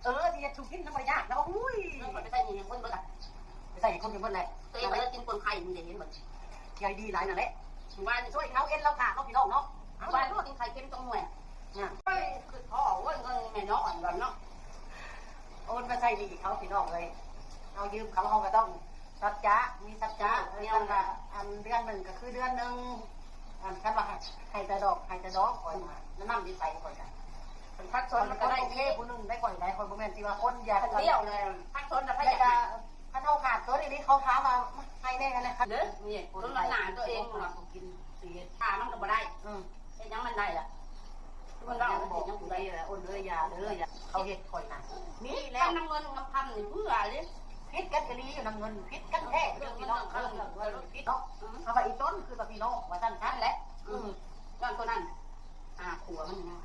ເອີ ຊິເຮັດສູ່ກິນນຳບໍ່ໄດ້ຍາກເນາະ. ອຸ້ຍ ເອີ ຂ້ອຍໄປໃສ່ໜີ້ໃຫ້ຄົນເບິດລະ ໄປໃສ່ໃຫ້ຄົນເບິດແຫຼະ. ເອີ ຂ້ອຍກິນປົນໄຂ່ ມຶງໄດ້ເຫັນເບິດ ໃຈດີຫຼາຍນັ້ນແຫຼະ. ວານຊ່ວຍເຂົາເອັນລາວຂາດເນາະ ພີ່ນ້ອງເນາະ. ວານກິນໄຂ່ເຄັມສອງໜ່ວຍ. ໂອ້ຍ ຄືພໍ່ ໂອ້ຍ ເງິນແມ່ນ້ອງອັນນັ້ນເນາະ ໂອນມາໃຊ້ໜີ້ເຂົາ ພີ່ນ້ອງເອີຍ. ເຮົາຢືມເຂົາ ເຮົາກໍຕ້ອງສັດຈະ ມີສັດຈະ. ແນວນັ້ນລະ ອັນເດືອນໜຶ່ງກໍຄືເດືອນໜຶ່ງ. ອັນຄັນວ່າໃຫ້ແຕ່ດອກ ໃຫ້ແຕ່ດອກ ຂ້ອຍນະ ແນະນຳນິໄສຂ້ອຍກະ ຄັນພັກຊົນມັນກໍໄດ້ ຄົນໂອເຄຜູ້ໜຶ່ງໄດ້ ຂ້ອຍໄດ້ ຂ້ອຍບໍ່ແມ່ນຊິວ່າຄົນຢາກ ຄັນດຽວແລ້ວ ພັກຊົນລະໃຜຢາກ ຄັນເຮົາຂາດຕົວນີ້ ເຂົາຖາມວ່າໃຫ້ແດ່ຫັ້ນແຫຼະ. ເດີ ນີ້ຄົນມັນໜາຕົວເອງ ກິນຊິເຮັດ ຖ້າມັນກໍບໍ່ໄດ້ ເຮັດຫຍັງມັນໄດ້ລະ ມັນເວົ້າ ມັນເຮັດຫຍັງບໍ່ໄດ້ລະ. ໂອນເອີຍ ຢ່າເດີ ຢ່າ ເຂົາເຮັດຂ້ອຍນະ ນີ້ແຫຼະ ນຳເງິນນຳຄຳນີ້ເພື່ອເດ້. ຜິດກັນອີ່ຫຼີຢູ່ນຳເງິນ ຜິດກັນແທ້ ເລື່ອງເງິນນຳຄຳ ຜິດເນາະ. ເອົາໄປອີ່ຕົ້ນຄືກັບພີ່ນ້ອງວ່າຊັ້ນ ຊັ້ນແຫຼະ. ອື ຍ້ອນຕົວນັ້ນ ອາ ຜົວມັນນະ